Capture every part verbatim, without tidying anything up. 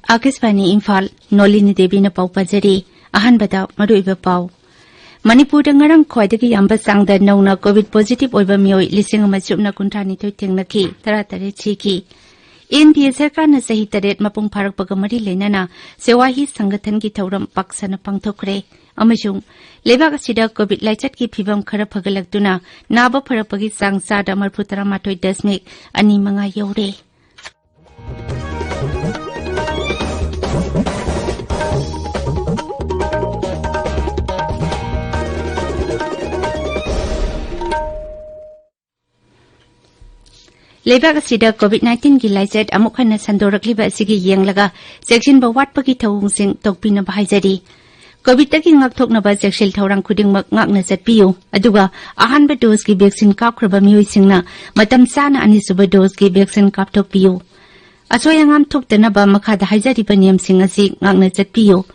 ꯑꯥꯀꯥꯁꯕꯥꯅꯤ ꯏꯝꯐꯥꯜ, ꯅꯣꯂꯤꯅꯤ ꯗꯦꯕꯤꯅ ꯄꯥꯎ ꯄꯥꯖꯔꯤ꯫ ꯑꯍꯥꯟꯕꯗ ꯃꯔꯨꯑꯣꯏꯕ ꯄꯥꯎ꯫ ꯃꯅꯤꯄꯨꯔꯗ ꯉꯔꯥꯡ ꯈ꯭ꯋꯥꯏꯗꯒꯤ ꯌꯥꯝꯕ ꯆꯥꯡꯗ ꯅꯧꯅ ꯀꯣꯚꯤꯗ ꯄꯣꯖꯤꯇꯤꯚ ꯑꯣꯏꯕ ꯃꯤꯑꯣꯏ ꯂꯤꯁꯤꯡ ꯑꯃ ꯆꯨꯞꯅ ꯀꯨꯟꯊ꯭ꯔꯥ ꯅꯤꯊꯣꯏ ꯊꯦꯡꯅꯈꯤ, ꯇꯔꯥ ꯇꯔꯦꯠ ꯁꯤꯈꯤ꯫ ꯑꯦꯟ ꯗꯤ ꯑꯦ ꯁꯔꯀꯥꯔꯅ ꯆꯍꯤ ꯇꯔꯦꯠ ꯃꯄꯨꯡ ꯐꯥꯔꯛꯄꯒ ꯃꯔꯤ ꯂꯩꯅꯅ ꯁꯦꯋꯥ ꯍꯤ ꯁꯪꯒꯊꯟꯒꯤ ꯊꯧꯔꯝ ꯄꯥꯛ ꯁꯟꯅ ꯄꯥꯡꯊꯣꯛꯈ꯭ꯔꯦ꯫ ꯑꯃꯁꯨꯡ ꯂꯩꯕꯥꯛ ꯑꯁꯤꯗ ꯀꯣꯚꯤꯗ ꯂꯥꯏꯆꯠꯀꯤ ꯐꯤꯚꯝ ꯈꯔ ꯐꯒꯠꯂꯛꯇꯨꯅ ꯅꯥꯕ ꯐꯔꯛꯄꯒꯤ ꯆꯥꯡ ꯆꯥꯗ ꯃꯔꯤꯐꯨ ꯇꯔꯥꯃꯥꯊꯣꯏ ꯗꯁꯃꯤꯛ ꯑꯅꯤ ꯃꯉꯥ ꯌꯧꯔꯦ꯫ ꯂꯩꯕꯥꯛ ꯑꯁꯤꯗ ꯀꯣꯚꯤꯗ ꯅꯥꯏꯟꯇꯤꯟꯒꯤ ꯂꯥꯏꯆꯠ ꯑꯃꯨꯛ ꯍꯟꯅ ꯁꯟꯗꯣꯔꯛꯂꯤꯕ ꯑꯁꯤꯒꯤ ꯌꯦꯡꯂꯒ ꯆꯦꯛꯁꯤꯟꯕ ꯋꯥꯠꯄꯒꯤ ꯊꯧꯑꯣꯡꯁꯤꯡ ꯇꯧꯕꯤꯅꯕ ꯍꯥꯏꯖꯔꯤ꯫ ꯀꯣꯚꯤꯗꯇꯒꯤ ꯉꯥꯛꯊꯣꯛꯅꯕ ꯆꯦꯛꯁꯤꯜ ꯊꯧꯔꯥꯡ ꯈꯨꯗꯤꯡꯃꯛ ꯉꯥꯛꯅ ꯆꯠꯄꯤꯌꯨ, ꯑꯗꯨꯒ ꯑꯍꯥꯟꯕ ꯗꯣꯖꯀꯤ ꯚꯦꯛꯁꯤꯟ ꯀꯥꯞꯈ꯭ꯔꯕ ꯃꯤꯑꯣꯏꯁꯤꯡꯅ ꯃꯇꯝ ꯆꯥꯅ ꯑꯅꯤꯁꯨꯕ ꯗꯣꯖꯀꯤ ꯚꯦꯛꯁꯤꯟ ꯀꯥꯞꯊꯣꯛꯄꯤꯌꯨ꯫ ꯑꯁꯣꯏ ꯑꯉꯥꯝ ꯊꯣꯛꯇꯅꯕ ꯃꯈꯥꯗ ꯍꯥꯏꯖꯔꯤꯕ ꯅꯤꯌꯝꯁꯤꯡ ꯑꯁꯤ ꯉꯥꯛꯅ ꯆꯠꯄꯤꯌꯨ꯫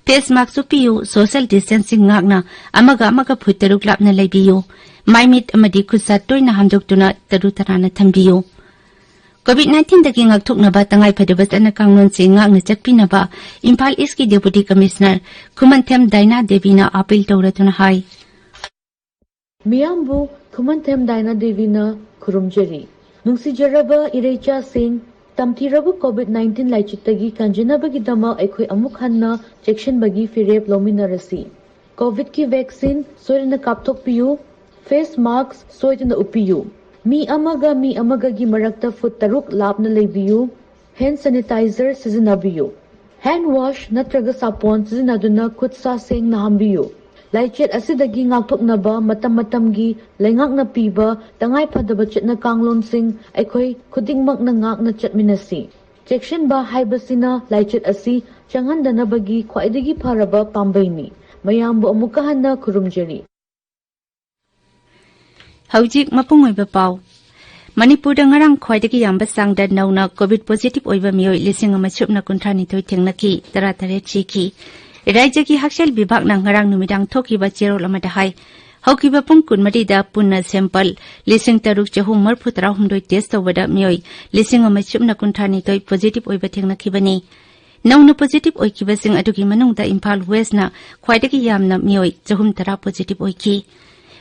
ꯐꯦꯁ ꯃꯥꯛꯁ ꯎꯞꯄꯤꯌꯨ, ꯁꯣꯁꯤꯌꯦꯜ ꯗꯤꯁꯇꯦꯟꯁꯤꯡ ꯉꯥꯛꯅ ꯑꯃꯒ ꯑꯃꯒ ꯐꯨꯠ ꯇꯔꯨꯛ ꯂꯥꯞꯅ ꯂꯩꯕꯤꯌꯨ꯫ ꯃꯥꯏꯃꯤꯠ ꯑꯃꯗꯤ ꯈꯨꯠꯁꯥ ꯇꯣꯏꯅ ꯍꯥꯝꯗꯣꯛꯇꯨꯅ ꯇꯔꯨ ꯇꯔꯥꯅ ꯊꯝꯕꯤꯌꯨ꯫ ꯀꯣꯚꯤꯗ ꯅꯥꯏꯟꯇꯤꯟꯗꯒꯤ ꯉꯥꯛꯊꯣꯛꯅꯕ ꯇꯉꯥꯏꯐꯗꯕ ꯆꯠꯅ ꯀꯥꯡꯂꯣꯟꯁꯤꯡ ꯉꯥꯛꯅ ꯆꯠꯄꯤꯅꯕ ꯏꯝꯐꯥꯜ ꯏꯁꯀꯤ ꯗꯦꯄꯨꯇꯤ ꯀꯃꯤꯁꯅꯔ ꯈꯨꯃꯟꯊꯦꯝ ꯗꯥꯏꯅꯥ ꯗꯦꯕꯤꯅ ꯑꯥꯄꯤꯜ ꯇꯧꯔꯗꯨꯅ ꯍꯥꯏ꯫ ꯃꯤꯌꯥꯝꯕꯨ ꯈꯨꯃꯟꯊꯦꯝ ꯗꯥꯏꯅꯥ ꯗꯦꯕꯤꯅ ꯈꯨꯔꯨꯝꯖꯔꯤ꯫ ꯅꯨꯡꯁꯤꯖꯔꯕ ꯏꯔꯩꯆꯥꯁꯤꯡ, ꯇꯝꯊꯤꯔꯕ ꯀꯣꯚꯤꯗ ꯅꯥꯏꯟꯇꯤꯟ ꯂꯥꯏꯆꯠꯇꯒꯤ ꯀꯟꯖꯅꯕꯒꯤꯗꯃꯛ ꯑꯩꯈꯣꯏ ꯑꯃꯨꯛ ꯍꯟꯅ ꯆꯦꯛꯁꯤꯟꯕꯒꯤ ꯐꯤꯔꯦꯞ ꯂꯧꯃꯤꯟꯅꯔꯁꯤ꯫ ꯀꯣꯚꯤꯗꯀꯤ ꯚꯦꯛꯁꯤꯟ ꯁꯣꯏꯗꯅ ꯀꯥꯞꯊꯣꯛꯄꯤꯌꯨ꯫ ꯐꯦꯁ ꯃꯥꯛꯁ ꯁꯣꯏꯗꯅ ꯎꯞꯄꯤꯌꯨ꯫ ꯃꯤ ꯑꯃꯒ ꯃꯤ ꯑꯃꯒꯒꯤ ꯃꯔꯛꯇ ꯐꯨꯠ ꯇꯔꯨꯛ ꯂꯥꯞꯅ ꯂꯩꯕꯤꯌꯨ꯫ ꯍꯦꯟꯗ ꯁꯦꯅꯤꯇꯥꯏꯖꯔ ꯁꯤꯖꯤꯟꯅꯕꯤꯌꯨ꯫ ꯍꯦꯟꯗ ꯋꯥꯁ ꯅꯠꯇ꯭ꯔꯒ ꯁꯥꯄꯣꯟ ꯁꯤꯖꯤꯟꯅꯗꯨꯅ ꯈꯨꯠ ꯁꯥ ꯁꯦꯡꯅ ꯍꯥꯝꯕꯤꯌꯨ꯫ ꯂꯥꯏꯆꯠ ꯑꯁꯤꯗꯒꯤ ꯉꯥꯛꯊꯣꯛꯅꯕ ꯃꯇꯝ ꯃꯇꯝꯒꯤ ꯂꯩꯉꯥꯛꯅ ꯄꯤꯕ ꯇꯉꯥꯏ ꯐꯗꯕ ꯆꯠꯅ ꯀꯥꯡꯂꯣꯟꯁꯤꯡ ꯑꯩꯈꯣꯏ ꯈꯨꯗꯤꯡꯃꯛꯅ ꯉꯥꯛꯅ ꯆꯠꯃꯤꯟꯅꯁꯤ꯫ ꯆꯦꯛꯁꯤꯟꯕ ꯍꯥꯏꯕꯁꯤꯅ ꯂꯥꯏꯆꯠ ꯑꯁꯤ ꯆꯪꯍꯟꯗꯅꯕꯒꯤ ꯈ꯭ꯋꯥꯏꯗꯒꯤ ꯐꯔꯕ ꯄꯥꯝꯕꯩꯅꯤ꯫ ꯃꯌꯥꯝꯕꯨ ꯑꯃꯨꯛꯀ ꯍꯟꯅ ꯈꯨꯔꯨꯝꯖꯔꯤ꯫ ꯍꯧꯖꯤꯛ ꯃꯄꯨꯡ ꯑꯣꯏꯕ ꯄꯥꯎ꯫ ꯃꯅꯤꯄꯨꯔꯗ ꯉꯔꯥꯡ ꯈ꯭ꯋꯥꯏꯗꯒꯤ ꯌꯥꯝꯕ ꯆꯥꯡꯗ ꯅꯧꯅ ꯀꯣꯚꯤꯗ ꯄꯣꯖꯤꯇꯤꯚ ꯑꯣꯏꯕ ꯃꯤꯑꯣꯏ ꯂꯤꯁꯤꯡ ꯑꯃ ꯁꯨꯞꯅ ꯀꯨꯟꯊ꯭ꯔꯥ ꯅꯤꯊꯣꯏ ꯊꯦꯡꯅꯈꯤ, ꯇꯔꯥ ꯇꯔꯦꯠ ꯁꯤꯈꯤ꯫ ꯔꯥꯖ꯭ꯌꯒꯤ ꯍꯛꯁꯦꯜ ꯕꯤꯚꯥꯒꯅ ꯉꯔꯥꯡ ꯅꯨꯃꯤꯗꯥꯡ ꯊꯣꯛꯈꯤꯕ ꯆꯦꯔꯣꯜ ꯑꯃꯗ ꯍꯥꯏ, ꯍꯧꯈꯤꯕ ꯄꯨꯡ ꯀꯨꯟꯃꯔꯤꯗ ꯄꯨꯟꯅ ꯁꯦꯝꯄꯜ ꯂꯤꯁꯤꯡ ꯇꯔꯨꯛ ꯆꯍꯨꯝ ꯃꯔꯤꯐꯨ ꯇꯔꯥꯍꯨꯝꯗꯣꯏ ꯇꯦꯁ ꯇꯧꯕꯗ ꯃꯤꯑꯣꯏ ꯂꯤꯁꯤꯡ ꯑꯃ ꯁꯨꯞꯅ ꯀꯨꯟꯊ꯭ꯔꯥ ꯅꯤꯊꯣꯏ ꯄꯣꯖꯤꯇꯤꯚ ꯑꯣꯏꯕ ꯊꯦꯡꯅꯈꯤꯕꯅꯤ꯫ ꯅꯧꯅ ꯄꯣꯖꯤꯇꯤꯚ ꯑꯣꯏꯈꯤꯕꯁꯤꯡ ꯑꯗꯨꯒꯤ ꯃꯅꯨꯡꯗ ꯏꯝꯐꯥꯜ ꯋꯦꯁꯅ ꯈ꯭ꯋꯥꯏꯗꯒꯤ ꯌꯥꯝꯅ ꯃꯤꯑꯣꯏ ꯆꯍꯨꯝ ꯇꯔꯥ ꯄꯣꯖꯤꯇꯤꯚ ꯑꯣꯏꯈꯤ꯫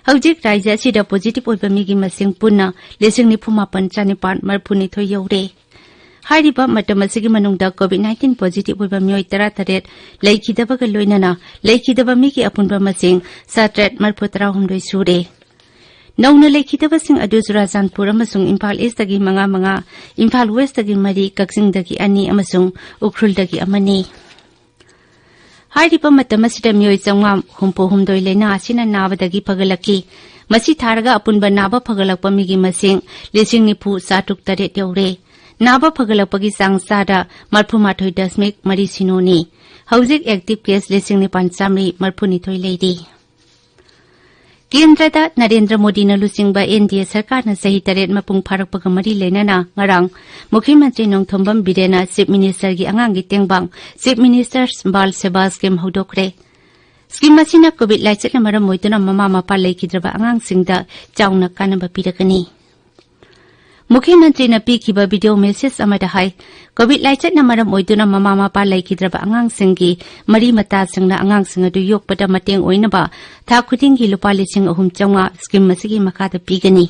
ꯍꯧꯖꯤꯛ ꯔꯥꯖ꯭ꯌ ꯑꯁꯤꯗ ꯄꯣꯖꯤꯇꯤꯚ ꯑꯣꯏꯕ ꯃꯤꯒꯤ ꯃꯁꯤꯡ ꯄꯨꯟꯅ ꯂꯤꯁꯤꯡ ꯅꯤꯐꯨ ꯃꯥꯄꯟ ꯆꯥꯅꯤꯄꯥꯟ ꯃꯔꯤꯐꯨ ꯅꯤꯊꯣꯏ ꯌꯧꯔꯦ꯫ ꯍꯥꯏꯔꯤꯕ ꯃꯇꯝ ꯑꯁꯤꯒꯤ ꯃꯅꯨꯡꯗ ꯀꯣꯚꯤꯗ ꯅꯥꯏꯟꯇꯤꯟ ꯄꯣꯖꯤꯇꯤꯚ ꯑꯣꯏꯕ ꯃꯤꯑꯣꯏ ꯇꯔꯥ ꯇꯔꯦꯠ ꯂꯩꯈꯤꯗꯕꯒ ꯂꯣꯏꯅꯅ ꯂꯩꯈꯤꯗꯕ ꯃꯤꯒꯤ ꯑꯄꯨꯟꯕ ꯃꯁꯤꯡ ꯆꯥꯇ꯭ꯔꯦꯠ ꯃꯔꯤꯐꯨ ꯇꯔꯥꯍꯨꯝꯗꯣꯏ ꯁꯨꯔꯦ꯫ ꯅꯧꯅ ꯂꯩꯈꯤꯗꯕꯁꯤꯡ ꯑꯗꯨ ꯆꯨꯔꯥꯆꯥꯟꯄꯨꯔ ꯑꯃꯁꯨꯡ ꯏꯝꯐꯥꯜ ꯏꯁꯇꯒꯤ ꯃꯉꯥ ꯃꯉꯥ, ꯏꯝꯐꯥꯜ ꯋꯦꯁꯇꯒꯤ ꯃꯔꯤ, ꯀꯛꯆꯤꯡꯗꯒꯤ ꯑꯅꯤ ꯑꯃꯁꯨꯡ ꯎꯈ꯭ꯔꯨꯜꯗꯒꯤ ꯑꯃꯅꯤ꯫ ꯍꯥꯏꯔꯤꯕ ꯃꯇꯝ ꯑꯁꯤꯗ ꯃꯤꯑꯣꯏ ꯆꯥꯝꯃꯉꯥ ꯍꯨꯝꯐꯨ ꯍꯨꯝꯗꯣꯏ ꯂꯥꯏꯅꯥ ꯑꯁꯤꯅ ꯅꯥꯕꯗꯒꯤ ꯐꯒꯠꯂꯛꯈꯤ꯫ ꯃꯁꯤ ꯊꯥꯔꯒ ꯑꯄꯨꯟꯕ ꯅꯥꯕ ꯐꯒꯠꯂꯛꯄ ꯃꯤꯒꯤ ꯃꯁꯤꯡ ꯂꯤꯁꯤꯡ ꯅꯤꯐꯨ ꯆꯥꯇ꯭ꯔꯨꯛ ꯇꯔꯦꯠ ꯌꯧꯔꯦ꯫ ꯅꯥꯕ ꯐꯒꯠꯂꯛꯄꯒꯤ ꯆꯥꯡ ꯆꯥꯗ ꯃꯔꯤꯐꯨ ꯃꯥꯊꯣꯏ ꯗꯁꯃꯤꯛ ꯃꯔꯤ ꯁꯤꯅꯣꯅꯤ꯫ ꯍꯧꯖꯤꯛ ꯑꯦꯛꯇꯤꯚ ꯀꯦꯁ ꯂꯤꯁꯤꯡ ꯅꯤꯄꯥꯟ ꯆꯥꯃꯔꯤ ꯃꯔꯤꯐꯨ ꯅꯤꯊꯣꯏ ꯂꯩꯔꯤ꯫ ꯀꯦꯟꯗ꯭ꯔꯗ ꯅꯔꯦꯟꯗ꯭ꯔ ꯃꯣꯗꯤꯅ ꯂꯨꯆꯤꯡꯕ ꯑꯦꯟ ꯗꯤ ꯑꯦ ꯁꯔꯀꯥꯔꯅ ꯆꯍꯤ ꯇꯔꯦꯠ ꯃꯄꯨꯡ ꯐꯥꯔꯛꯄꯒ ꯃꯔꯤ ꯂꯩꯅꯅ ꯉꯔꯥꯡ ꯃꯨꯈ꯭ꯌ ꯃꯟꯇ꯭ꯔꯤ ꯅꯣꯡꯊꯣꯝꯕꯝ ꯕꯤꯔꯦꯟꯅ ꯆꯤꯐ ꯃꯤꯅꯤꯁꯇꯔꯒꯤ ꯑꯉꯥꯡꯒꯤ ꯇꯦꯡꯕꯥꯡ ꯆꯤꯐ ꯃꯤꯅꯤꯁꯇꯔ ꯕꯥꯜ ꯁꯦꯕꯥ ꯁ꯭ꯀꯤꯝ ꯍꯧꯗꯣꯛꯈ꯭ꯔꯦ꯫ ꯁ꯭ꯀꯤꯝ ꯑꯁꯤꯅ ꯀꯣꯚꯤꯗ ꯂꯥꯏꯆꯠꯅ ꯃꯔꯝ ꯑꯣꯏꯗꯨꯅ ꯃꯃꯥ ꯃꯄꯥ ꯂꯩꯈꯤꯗ꯭ꯔꯕ ꯑꯉꯥꯡꯁꯤꯡꯗ ꯆꯥꯎꯅ ꯀꯥꯟꯅꯕ ꯄꯤꯔꯒꯅꯤ꯫ ꯃꯨꯈ꯭ꯌ ꯃꯟꯇ꯭ꯔꯤꯅ ꯄꯤꯈꯤꯕ ꯚꯤꯗꯤꯑꯣ ꯃꯦꯁꯦꯖ ꯑꯃꯗ ꯍꯥꯏ, ꯀꯣꯚꯤꯗ ꯂꯥꯏꯆꯠꯅ ꯃꯔꯝ ꯑꯣꯏꯗꯨꯅ ꯃꯃꯥ ꯃꯄꯥ ꯂꯩꯈꯤꯗ꯭ꯔꯕ ꯑꯉꯥꯡꯁꯤꯡꯒꯤ ꯃꯔꯤ ꯃꯇꯥꯁꯤꯡꯅ ꯑꯉꯥꯡꯁꯤꯡ ꯑꯗꯨ ꯌꯣꯛꯄꯗ ꯃꯇꯦꯡ ꯑꯣꯏꯅꯕ ꯊꯥ ꯈꯨꯗꯤꯡꯒꯤ ꯂꯨꯄꯥ ꯂꯤꯁꯤꯡ ꯑꯍꯨꯝ ꯆꯥꯝꯃꯉꯥ ꯁ꯭ꯀꯤꯝ ꯑꯁꯤꯒꯤ ꯃꯈꯥꯗ ꯄꯤꯒꯅꯤ꯫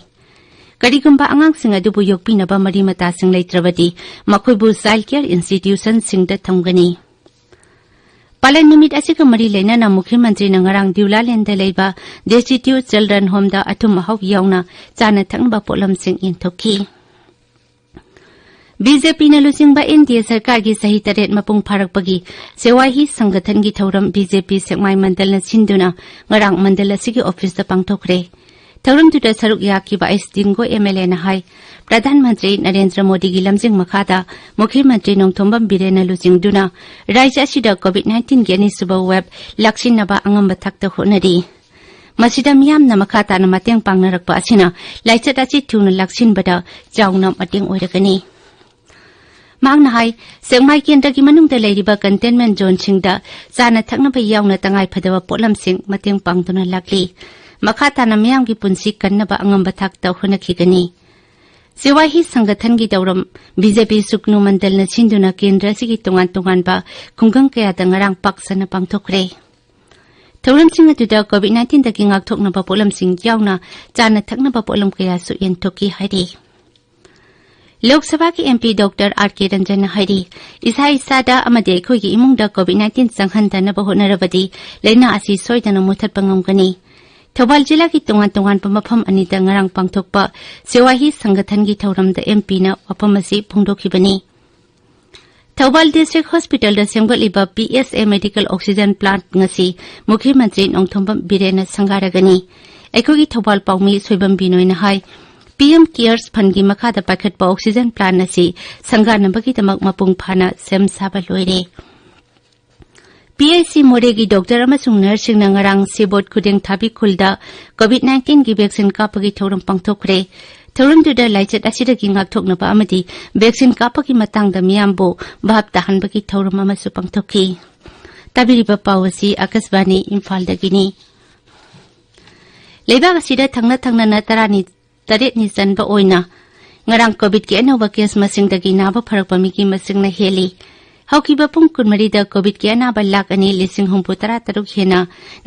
ꯀꯔꯤꯒꯨꯝꯕ ꯑꯉꯥꯡꯁꯤꯡ ꯑꯗꯨꯕꯨ ꯌꯣꯛꯄꯤꯅꯕ ꯃꯔꯤ ꯃꯇꯥꯁꯤꯡ ꯂꯩꯇ꯭ꯔꯕꯗꯤ ꯃꯈꯣꯏꯕꯨ ꯆꯥꯏꯜꯗ ꯀꯦꯌꯔ ꯏꯟꯁꯇꯤꯇ꯭ꯌꯨꯁꯟꯁꯤꯡꯗ ꯊꯝꯒꯅꯤ꯫ ꯄꯥꯂꯟ ꯅꯨꯃꯤꯠ ꯑꯁꯤꯒ ꯃꯔꯤ ꯂꯩꯅꯅ ꯃꯨꯈ꯭ꯌ ꯃꯟꯇ꯭ꯔꯤꯅ ꯉꯔꯥꯡ ꯗ꯭ꯌꯨꯂꯥꯂꯦꯟꯗ ꯂꯩꯕ ꯗꯦꯁꯇꯤꯇ꯭ꯌꯨꯠ ꯆꯤꯜꯗ꯭ꯔꯟ ꯍꯣꯝꯗ ꯑꯊꯨꯝ ꯑꯍꯥꯎ ꯌꯥꯎꯅ ꯆꯥꯅ ꯊꯛꯅꯕ ꯄꯣꯠꯂꯝꯁꯤꯡ ꯌꯦꯟꯊꯣꯛꯈꯤ꯫ ꯕꯤ ꯖꯦ ꯄꯤꯅ ꯂꯨꯆꯤꯡꯕ ꯑꯦꯟ ꯗꯤ ꯑꯦ ꯁꯔꯀꯥꯔꯒꯤ ꯆꯍꯤ ꯇꯔꯦꯠ ꯃꯄꯨꯡ ꯐꯥꯔꯛꯄꯒꯤ ꯁꯦꯋꯥꯍꯤ ꯁꯪꯒꯊꯟꯒꯤ ꯊꯧꯔꯝ ꯕꯤ ꯖꯦ ꯄꯤ ꯁꯦꯛꯃꯥꯏ ꯃꯟꯗꯜꯅ ꯁꯤꯟꯗꯨꯅ ꯉꯔꯥꯡ ꯃꯟꯗꯜ ꯑꯁꯤꯒꯤ ꯑꯣꯐꯤꯁꯇ ꯄꯥꯡꯊꯣꯛꯈ꯭ꯔꯦ꯫ ꯊꯧꯔꯝꯗꯨꯗ ꯁꯔꯨꯛ ꯌꯥꯈꯤꯕ ꯑꯩꯁ ꯗꯤꯡꯒꯣ ꯑꯦꯝ ꯑꯦꯜ ꯑꯦꯅ ꯍꯥꯏ, ꯄ꯭ꯔꯙꯥꯟ ꯃꯟꯇ꯭ꯔꯤ ꯅꯔꯦꯟꯗ꯭ꯔ ꯃꯣꯗꯤꯒꯤ ꯂꯝꯖꯤꯡ ꯃꯈꯥꯗ ꯃꯨꯈ꯭ꯌ ꯃꯟꯇ꯭ꯔꯤ ꯅꯣꯡꯊꯣꯝꯕꯝ ꯕꯤꯔꯦꯟꯅ ꯂꯨꯆꯤꯡꯗꯨꯅ ꯔꯥꯖ꯭ꯌ ꯑꯁꯤꯗ ꯀꯣꯚꯤꯗ ꯅꯥꯏꯟꯇꯤꯟꯒꯤ ꯑꯅꯤꯁꯨꯕ ꯋꯦꯕ ꯂꯥꯛꯁꯤꯟꯅꯕ ꯑꯉꯝꯕ ꯊꯥꯛꯇ ꯍꯣꯠꯅꯔꯤ꯫ ꯃꯁꯤꯗ ꯃꯤꯌꯥꯝꯅ ꯃꯈꯥ ꯇꯥꯅ ꯃꯇꯦꯡ ꯄꯥꯡꯅꯔꯛꯄ ꯑꯁꯤꯅ ꯂꯥꯏꯆꯠ ꯑꯁꯤ ꯊꯨꯅ ꯂꯥꯛꯁꯤꯟꯕꯗ ꯆꯥꯎꯅ ꯃꯇꯦꯡ ꯑꯣꯏꯔꯒꯅꯤ꯫ ꯃꯍꯥꯛꯅ ꯍꯥꯏ, ꯁꯦꯛꯃꯥꯏ ꯀꯦꯟꯗ꯭ꯔꯒꯤ ꯃꯅꯨꯡꯗ ꯂꯩꯔꯤꯕ containment zoneꯁꯤꯡꯗ ꯆꯥꯅ ꯊꯛꯅꯕ ꯌꯥꯎꯅ ꯇꯉꯥꯏ ꯐꯗꯕ ꯄꯣꯠꯂꯝꯁꯤꯡ ꯃꯇꯦꯡ ꯄꯥꯡꯗꯨꯅ ꯂꯥꯛꯂꯤ꯫ ꯃꯈꯥ ꯇꯥꯅ ꯃꯤꯌꯥꯝꯒꯤ ꯄꯨꯟꯁꯤ ꯀꯟꯅꯕ ꯑꯉꯝꯕ ꯊꯥꯛꯇ ꯍꯣꯠꯅꯈꯤꯒꯅꯤ꯫ ꯁꯦꯋꯥꯍꯤ ꯁꯪꯒꯊꯟꯒꯤ ꯊꯧꯔꯝ ꯕꯤ ꯖꯦ ꯄꯤ ꯁꯨꯛꯅꯨ ꯃꯟꯗꯜꯅ ꯁꯤꯟꯗꯨꯅ ꯀꯦꯟꯗ꯭ꯔ ꯑꯁꯤꯒꯤ ꯇꯣꯉꯥꯟ ꯇꯣꯉꯥꯟꯕ ꯈꯨꯡꯒꯪ ꯀꯌꯥꯗ ꯉꯔꯥꯡ ꯄꯥꯛ ꯁꯟꯅ ꯄꯥꯡꯊꯣꯛꯈ꯭ꯔꯦ꯫ ꯊꯧꯔꯝꯁꯤꯡ ꯑꯗꯨꯗ COVID nineteenꯗꯒꯤ ꯉꯥꯛꯊꯣꯛꯅꯕ ꯄꯣꯠꯂꯝꯁꯤꯡ ꯌꯥꯎꯅ ꯆꯥꯅ ꯊꯛꯅꯕ ꯄꯣꯠꯂꯝ ꯀꯌꯥꯁꯨ ꯌꯦꯟꯊꯣꯛꯈꯤ ꯍꯥꯏꯔꯤ꯫ ꯂꯣꯛ ꯁꯚꯥꯒꯤ M P Doctor R K Ranjanꯅ ꯍꯥꯏꯔꯤ, ꯏꯁꯥ ꯏꯁꯥꯗ ꯑꯃꯗꯤ ꯑꯩꯈꯣꯏꯒꯤ ꯏꯃꯨꯡꯗ COVID nineteen ꯆꯪꯍꯟꯗꯅꯕ ꯍꯣꯠꯅꯔꯕꯗꯤ ꯂꯥꯏꯅꯥ ꯑꯁꯤ ꯁꯣꯏꯗꯅ ꯃꯨꯊꯠꯄ ꯉꯝꯒꯅꯤ꯫ ꯊꯧꯕꯥꯜ ꯖꯤꯂꯥꯒꯤ ꯇꯣꯉꯥꯟ ꯇꯣꯉꯥꯟꯕ ꯃꯐꯝ ꯑꯅꯤꯗ ꯉꯔꯥꯡ ꯄꯥꯡꯊꯣꯛꯄ ꯁꯦꯋꯥꯍꯤ ꯁꯪꯒꯊꯟꯒꯤ ꯊꯧꯔꯝꯗ M Pꯅ ꯋꯥꯐꯝ ꯑꯁꯤ ꯐꯣꯡꯗꯣꯛꯈꯤꯕꯅꯤ꯫ Thoubal District Hospitalꯗ ꯁꯦꯝꯒꯠꯂꯤꯕ P S A Medical Oxygen Plant ꯉꯁꯤ ꯃꯨꯈ꯭ꯌ ꯃꯟꯇ꯭ꯔꯤ ꯅꯣꯡꯊꯣꯝꯕꯝ ꯕꯤꯔꯦꯟꯅ ꯁꯪꯒꯥꯔꯒꯅꯤ꯫ ꯑꯩꯈꯣꯏꯒꯤ ꯊꯧꯕꯥꯜ ꯄꯥꯎꯃꯤ ꯁꯣꯏꯕꯝ ꯕꯤꯅꯣꯏꯅ ꯍꯥꯏ, P M Cares Fundꯒꯤ ꯃꯈꯥꯗ ꯄꯥꯏꯈꯠꯄ oxygen plant ꯑꯁꯤ ꯁꯪꯒꯥꯅꯕꯒꯤꯗꯃꯛ ꯃꯄꯨꯡ ꯐꯥꯅ ꯁꯦꯝ ꯁꯥꯕ ꯂꯣꯏꯔꯦ꯫ P H C ꯃꯣꯔꯦꯒꯤ doctor ꯑꯃꯁꯨꯡ nurseꯁꯤꯡꯅ ꯉꯔꯥꯡ ꯁꯦꯕꯣꯠ ꯈꯨꯗꯦꯡ ꯊꯥꯕꯤ ꯈꯨꯜꯗ COVID nineteenꯒꯤ vaccine ꯀꯥꯞꯄꯒꯤ ꯊꯧꯔꯝ ꯄꯥꯡꯊꯣꯛꯈ꯭ꯔꯦ꯫ ꯊꯧꯔꯝꯗꯨꯗ ꯂꯥꯏꯆꯠ ꯑꯁꯤꯗꯒꯤ ꯉꯥꯛꯊꯣꯛꯅꯕ ꯑꯃꯗꯤ vaccine ꯀꯥꯞꯄꯒꯤ ꯃꯇꯥꯡꯗ ꯃꯤꯌꯥꯝꯕꯨ ꯚꯥꯞ ꯇꯥꯍꯟꯕꯒꯤ ꯊꯧꯔꯝ ꯑꯃꯁꯨ ꯄꯥꯡꯊꯣꯛꯈꯤ꯫ ꯇꯥꯕꯤꯔꯤꯕ ꯄꯥꯎ ꯑꯁꯤ ꯑꯥꯀꯥꯁꯕꯥꯅꯤ ꯏꯝꯐꯥꯜꯗꯒꯤꯅꯤ꯫ ꯂꯩꯕꯥꯛ ꯑꯁꯤꯗ ꯊꯪꯅ ꯊꯪꯅꯅ ꯇꯔꯥꯅꯤ, ꯇꯔꯦꯠꯅꯤ ꯆꯟꯕ ꯑꯣꯏꯅ ꯉꯔꯥꯡ COVIDꯀꯤ ꯑꯅꯧꯕ case ꯃꯁꯤꯡꯗꯒꯤ ꯅꯥꯕ ꯐꯔꯛꯄ ꯃꯤꯒꯤ ꯃꯁꯤꯡꯅ ꯍꯦꯜꯂꯤ꯫ ꯍꯧꯈꯤꯕ ꯄꯨꯡ ꯀꯨꯟꯃꯔꯤꯗ COVIDꯀꯤ ꯑꯅꯥꯕ ꯂꯥꯈ ꯑꯅꯤ ꯂꯤꯁꯤꯡ ꯍꯨꯝꯐꯨ ꯇꯔꯥ ꯇꯔꯨꯛ ꯍꯦꯟꯅ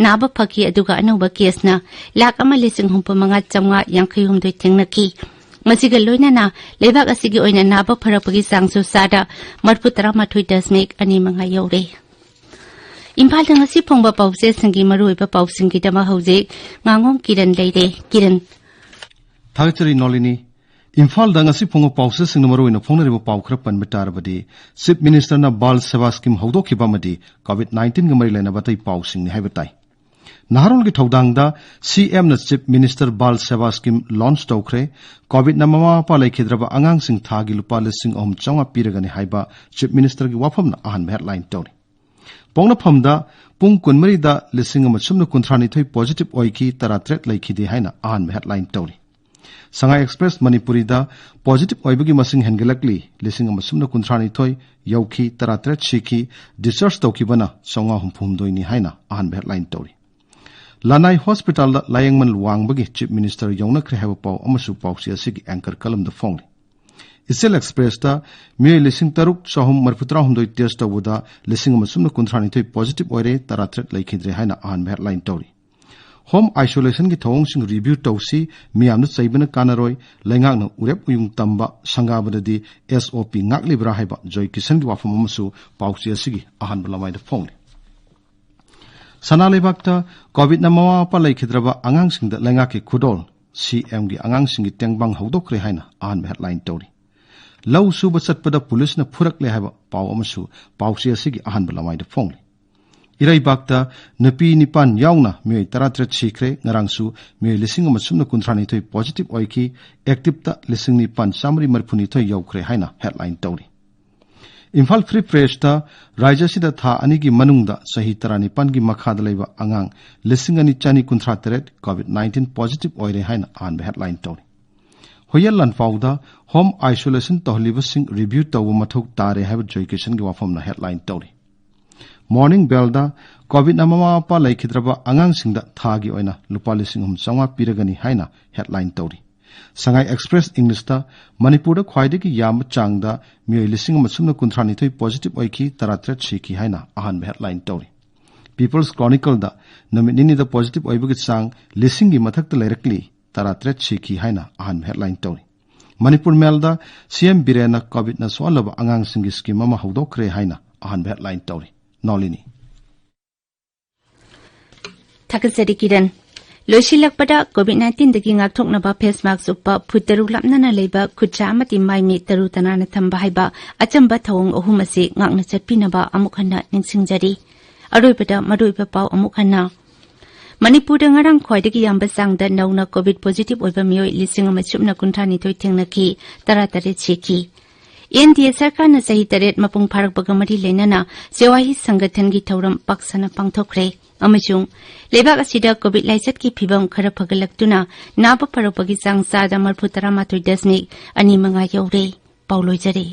ꯅꯥꯕ ꯐꯈꯤ, ꯑꯗꯨꯒ ꯑꯅꯧꯕ caseꯅ ꯂꯥꯈ ꯑꯃ ꯂꯤꯁꯤꯡ ꯍꯨꯝꯐꯨ ꯃꯉꯥ ꯆꯥꯝꯃꯉꯥ ꯌꯥꯡꯈꯩ ꯍꯨꯝꯗꯣꯏ ꯊꯦꯡꯅꯈꯤ꯫ ꯃꯁꯤꯒ ꯂꯣꯏꯅꯅ ꯂꯩꯕꯥꯛ ꯑꯁꯤꯒꯤ ꯑꯣꯏꯅ ꯅꯥꯕ ꯐꯔꯛꯄꯒꯤ ꯆꯥꯡꯁꯨ ꯆꯥꯗ ꯃꯔꯤꯐꯨ ꯇꯔꯥꯃꯥꯊꯣꯏ ꯗꯁꯃꯤꯛ ꯑꯅꯤ ꯃꯉꯥ ꯌꯧꯔꯦ꯫ ꯏꯝꯐꯥꯜꯗ ꯉꯁꯤ ꯐꯣꯡꯕ ꯄꯥꯎꯆꯦꯁꯤꯡꯒꯤ ꯃꯔꯨꯑꯣꯏꯕ ꯄꯥꯎꯁꯤꯡꯒꯤꯗꯃꯛ ꯍꯧꯖꯤꯛ ꯉꯥꯉꯣꯝ ꯀꯤꯔꯟ ꯂꯩꯔꯦ꯫ ꯀꯤꯔꯟ꯫ ꯊꯥꯒꯠꯆꯔꯤ ꯅꯣꯂꯤꯅꯤ꯫ ꯏꯝꯐꯥꯜꯗ ꯉꯁꯤ ꯐꯣꯡꯕ ꯄꯥꯎꯆꯦꯁꯤꯡꯅ ꯃꯔꯨꯑꯣꯏꯅ ꯐꯣꯡꯅꯔꯤꯕ ꯄꯥꯎ ꯈꯔ ꯄꯟꯕ ꯇꯥꯔꯕꯗꯤ, Chief Ministerꯅ ꯕꯥꯜ ꯁꯦꯕꯥ scheme ꯍꯧꯗꯣꯛꯈꯤꯕ ꯑꯃꯗꯤ COVID nineteenꯒ ꯃꯔꯤ ꯂꯩꯅꯕ ꯑꯇꯩ ꯄꯥꯎꯁꯤꯡꯅꯤ ꯍꯥꯏꯕ ꯇꯥꯏ꯫ ꯅꯍꯥꯔꯣꯜꯒꯤ ꯊꯧꯗꯥꯡꯗ CMꯅ Chief Minister ꯕꯥꯜ ꯁꯦꯕꯥ scheme launch ꯇꯧꯈ꯭ꯔꯦ꯫ COVIDꯅ ꯃꯃꯥ ꯃꯄꯥ ꯂꯩꯈꯤꯗ꯭ꯔꯕ ꯑꯉꯥꯡꯁꯤꯡ ꯊꯥꯒꯤ ꯂꯨꯄꯥ ꯂꯤꯁꯤꯡ ꯑꯍꯨꯝ ꯆꯥꯝꯃꯉꯥ ꯄꯤꯔꯒꯅꯤ ꯍꯥꯏꯕ Chief Ministerꯒꯤ ꯋꯥꯐꯝꯅ ꯑꯍꯥꯟꯕ headline ꯇꯧꯔꯤ꯫ ꯄꯣꯛꯅꯐꯝꯗ ꯄꯨꯡ ꯀꯨꯟꯃꯔꯤꯗ ꯂꯤꯁꯤꯡ ꯑꯃ ꯁꯨꯞꯅ ꯀꯨꯟꯊ꯭ꯔꯥꯅꯤꯊꯣꯏ positive ꯑꯣꯏꯈꯤ, ꯇꯔꯥꯇꯔꯦꯠ ꯂꯩꯈꯤꯗꯦ ꯍꯥꯏꯅ ꯑꯍꯥꯟꯕ headline ꯇꯧꯔꯤ꯫ ꯁꯉꯥꯏ Express ꯃꯅꯤꯄꯨꯔꯤꯗ positive ꯑꯣꯏꯕꯒꯤ ꯃꯁꯤꯡ ꯍꯦꯟꯒꯠꯂꯛꯂꯤ, ꯂꯤꯁꯤꯡ ꯑꯃ ꯁꯨꯞꯅ ꯀꯨꯟꯊ꯭ꯔꯥꯅꯤꯊꯣꯏ ꯌꯧꯈꯤ, ꯇꯔꯥꯇꯔꯦꯠ ꯁꯤꯈꯤ, discharge ꯇꯧꯈꯤꯕꯅ ꯆꯥꯝꯃꯉꯥ ꯍꯨꯝꯐꯨꯍꯨꯝꯗꯣꯏꯅꯤ ꯍꯥꯏꯅ ꯑꯍꯥꯟꯕ headline ꯇꯧꯔꯤ꯫ ꯂꯅꯥꯏ hospitalꯗ ꯂꯥꯌꯦꯡꯃꯟ ꯋꯥꯡꯕꯒꯤ Chief Minister ꯌꯧꯅꯈ꯭ꯔꯦ ꯍꯥꯏꯕ ꯄꯥꯎ ꯑꯃꯁꯨ ꯄꯥꯎꯆꯦ ꯑꯁꯤꯒꯤ anchor columnꯗ ꯐꯣꯡꯂꯤ꯫ ꯏꯆꯦꯜ Expressꯇ ꯃꯤꯑꯣꯏ ꯂꯤꯁꯤꯡ ꯇꯔꯨꯛ ꯆꯍꯨꯝ ꯃꯔꯤꯐꯨ ꯇꯔꯥꯍꯨꯝꯗꯣꯏ test ꯇꯧꯕꯗ ꯂꯤꯁꯤꯡ ꯑꯃ ꯁꯨꯞꯅ ꯀꯨꯟꯊ꯭ꯔꯥꯅꯤꯊꯣꯏ positive ꯑꯣꯏꯔꯦ, ꯇꯔꯥꯇꯔꯦꯠ ꯂꯩꯈꯤꯗ꯭ꯔꯦ ꯍꯥꯏꯅ ꯑꯍꯥꯟꯕ headline ꯇꯧꯔꯤ꯫ Home isolationꯒꯤ ꯊꯧꯑꯣꯡꯁꯤꯡ review ꯇꯧꯁꯤ, ꯃꯤꯌꯥꯝꯗ ꯆꯩꯕꯅ ꯀꯥꯟꯅꯔꯣꯏ, ꯂꯩꯉꯥꯛꯅ ꯎꯔꯦꯞ ꯎꯌꯨꯡ ꯇꯝꯕ ꯁꯪꯒꯥꯕꯗꯗꯤ SOP ꯉꯥꯛꯂꯤꯕ꯭ꯔꯥ ꯍꯥꯏꯕ ꯖꯣꯏ ꯀꯤꯁꯟꯒꯤ ꯋꯥꯐꯝ ꯑꯃꯁꯨ ꯄꯥꯎꯆꯦ ꯑꯁꯤꯒꯤ ꯑꯍꯥꯟꯕ ꯂꯃꯥꯏꯗ ꯐꯣꯡꯂꯤ꯫ ꯁꯅꯥ ꯂꯩꯕꯥꯛꯇ COVIDꯅ ꯃꯃꯥ ꯃꯄꯥ ꯂꯩꯈꯤꯗ꯭ꯔꯕ ꯑꯉꯥꯡꯁꯤꯡꯗ ꯂꯩꯉꯥꯛꯀꯤ ꯈꯨꯗꯣꯜ, CMꯒꯤ ꯑꯉꯥꯡꯁꯤꯡꯒꯤ ꯇꯦꯡꯕꯥꯡ ꯍꯧꯗꯣꯛꯈ꯭ꯔꯦ ꯍꯥꯏꯅ ꯑꯍꯥꯟꯕ headline ꯇꯧꯔꯤ꯫ ꯂꯧ ꯁꯨꯕ ꯆꯠꯄꯗ ꯄꯨꯂꯤꯁꯅ ꯐꯨꯔꯛꯂꯦ ꯍꯥꯏꯕ ꯄꯥꯎ ꯑꯃꯁꯨ ꯄꯥꯎꯆꯦ ꯑꯁꯤꯒꯤ ꯑꯍꯥꯟꯕ ꯂꯃꯥꯏꯗ ꯐꯣꯡꯂꯤ꯫ ꯏꯔꯩꯕꯥꯛꯇ ꯅꯨꯄꯤ ꯅꯤꯄꯥꯟ ꯌꯥꯎꯅ ꯃꯤꯑꯣꯏ ꯇꯔꯥꯇꯔꯦꯠ ꯁꯤꯈ꯭ꯔꯦ꯫ ꯉꯔꯥꯡꯁꯨ ꯃꯤꯑꯣꯏ ꯂꯤꯁꯤꯡ ꯑꯃ ꯁꯨꯞꯅ ꯀꯨꯟꯊ꯭ꯔꯥꯅꯤꯊꯣꯏ positive ꯑꯣꯏꯈꯤ꯫ Activeꯇ ꯂꯤꯁꯤꯡ ꯅꯤꯄꯥꯟ ꯆꯥꯃꯔꯤ ꯃꯔꯤꯐꯨꯅꯤꯊꯣꯏ ꯌꯧꯈ꯭ꯔꯦ ꯍꯥꯏꯅ headline ꯇꯧꯔꯤ꯫ ꯏꯝꯐꯥꯜ Free Pressꯇ ꯔꯥꯖ꯭ꯌ ꯑꯁꯤꯗ ꯊꯥ ꯑꯅꯤꯒꯤ ꯃꯅꯨꯡꯗ ꯆꯍꯤ ꯇꯔꯥꯅꯤꯄꯥꯟꯒꯤ ꯃꯈꯥꯗ ꯂꯩꯕ ꯑꯉꯥꯡ ꯂꯤꯁꯤꯡ ꯑꯅꯤ ꯆꯅꯤ ꯀꯨꯟꯊ꯭ꯔꯥ ꯇꯔꯦꯠ COVID nineteen positive ꯑꯣꯏꯔꯦ ꯍꯥꯏꯅ ꯑꯍꯥꯟꯕ headline ꯇꯧꯔꯤ꯫ ꯍꯨꯏꯌꯦꯟ ꯂꯥꯟꯐꯥꯎꯗ home isolation ꯇꯧꯍꯜꯂꯤꯕꯁꯤꯡ review ꯇꯧꯕ ꯃꯊꯧ ꯇꯥꯔꯦ ꯍꯥꯏꯕ ꯖꯣꯏ ꯀꯤꯁꯟꯒꯤ ꯋꯥꯐꯝꯅ headline ꯇꯧꯔꯤ꯫ Morning Bellꯗ COVIDꯅ ꯃꯃꯥ ꯃꯄꯥ ꯂꯩꯈꯤꯗ꯭ꯔꯕ ꯑꯉꯥꯡꯁꯤꯡꯗ ꯊꯥꯒꯤ ꯑꯣꯏꯅ ꯂꯨꯄꯥ ꯂꯤꯁꯤꯡ ꯑꯍꯨꯝ ꯆꯥꯝꯃꯉꯥ ꯄꯤꯔꯒꯅꯤ ꯍꯥꯏꯅ headline ꯇꯧꯔꯤ꯫ ꯁꯉꯥꯏ Express Englishꯇ ꯃꯅꯤꯄꯨꯔꯗ ꯈ꯭ꯋꯥꯏꯗꯒꯤ ꯌꯥꯝꯕ ꯆꯥꯡꯗ ꯃꯤꯑꯣꯏ ꯂꯤꯁꯤꯡ ꯑꯃ ꯁꯨꯞꯅ ꯀꯨꯟꯊ꯭ꯔꯥꯅꯤꯊꯣꯏ positive ꯑꯣꯏꯈꯤ, ꯇꯔꯥꯇꯔꯦꯠ ꯁꯤꯈꯤ ꯍꯥꯏꯅ ꯑꯍꯥꯟꯕ headline ꯇꯧꯔꯤ꯫ People's Chronicleꯗ ꯅꯨꯃꯤꯠ ꯅꯤꯅꯤꯗ positive ꯑꯣꯏꯕꯒꯤ ꯆꯥꯡ ꯂꯤꯁꯤꯡꯒꯤ ꯃꯊꯛꯇ ꯂꯩꯔꯛꯂꯤ, ꯇꯔꯥꯇꯔꯦꯠ ꯁꯤꯈꯤ ꯍꯥꯏꯅ ꯑꯍꯥꯟꯕ headline ꯇꯧꯔꯤ꯫ ꯃꯅꯤꯄꯨꯔ Mailꯗ CM ꯕꯤꯔꯦꯟꯅ COVIDꯅ ꯁꯣꯛꯍꯜꯂꯕ ꯑꯉꯥꯡꯁꯤꯡꯒꯤ scheme ꯑꯃ ꯍꯧꯗꯣꯛꯈ꯭ꯔꯦ ꯍꯥꯏꯅ ꯑꯍꯥꯟꯕ headline ꯇꯧꯔꯤ꯫ ꯅꯣꯂꯤꯅꯤ꯫ ꯊꯥꯒꯠꯆꯔꯤ ꯀꯤꯔꯟ꯫ ꯂꯣꯏꯁꯤꯜꯂꯛꯄꯗ COVID nineteenꯗꯒꯤ ꯉꯥꯛꯊꯣꯛꯅꯕ face mask ꯎꯞꯄ, ꯐꯨꯠ ꯇꯔꯨꯛ ꯂꯥꯞꯅꯅ ꯂꯩꯕ, ꯈꯨꯠ ꯁꯥ ꯑꯃꯗꯤ ꯃꯥꯏ ꯃꯤꯠ ꯇꯔꯨ ꯇꯅꯥꯟꯅ ꯊꯝꯕ ꯍꯥꯏꯕ ꯑꯆꯝꯕ ꯊꯧꯑꯣꯡ ꯑꯍꯨꯝ ꯑꯁꯤ ꯉꯥꯛꯅ ꯆꯠꯄꯤꯅꯕ ꯑꯃꯨꯛ ꯍꯟꯅ ꯅꯤꯡꯁꯤꯡꯖꯔꯤ꯫ ꯑꯔꯣꯏꯕꯗ ꯃꯔꯨꯑꯣꯏꯕ ꯄꯥꯎ ꯑꯃꯨꯛ ꯍꯟꯅ꯫ ꯃꯅꯤꯄꯨꯔꯗ ꯉꯔꯥꯡ ꯈ꯭ꯋꯥꯏꯗꯒꯤ ꯌꯥꯝꯕ ꯆꯥꯡꯗ ꯅꯧꯅ COVID positive ꯑꯣꯏꯕ ꯃꯤꯑꯣꯏ ꯂꯤꯁꯤꯡ ꯑꯃ ꯁꯨꯞꯅ ꯀꯨꯟꯊ꯭ꯔꯥꯅꯤꯊꯣꯏ ꯊꯦꯡꯅꯈꯤ, ꯇꯔꯥꯇꯔꯦꯠ ꯁꯤꯈꯤ꯫ ꯑꯦꯟ ꯗꯤ ꯑꯦ ꯁꯔꯀꯥꯔꯅ ꯆꯍꯤ ꯇꯔꯦꯠ ꯃꯄꯨꯡ ꯐꯥꯔꯛꯄꯒ ꯃꯔꯤ ꯂꯩꯅꯅ ꯁꯦꯋꯥꯍꯤ ꯁꯪꯒꯊꯟꯒꯤ ꯊꯧꯔꯝ ꯄꯥꯛ ꯁꯟꯅ ꯄꯥꯡꯊꯣꯛꯈ꯭ꯔꯦ꯫ ꯑꯃꯁꯨꯡ ꯂꯩꯕꯥꯛ ꯑꯁꯤꯗ ꯀꯣꯚꯤꯗ ꯂꯥꯏꯆꯠꯀꯤ ꯐꯤꯕꯝ ꯈꯔ ꯐꯒꯠꯂꯛꯇꯨꯅ ꯅꯥꯕ ꯐꯔꯛꯄꯒꯤ ꯆꯥꯡ ꯆꯥꯗ ꯃꯔꯤꯐꯨ ꯇꯔꯥꯃꯥꯊꯣꯏ ꯗꯁꯃꯤꯛ ꯑꯅꯤ ꯃꯉꯥ ꯌꯧꯔꯦ꯫ ꯄꯥꯎ ꯂꯣꯏꯖꯔꯦ꯫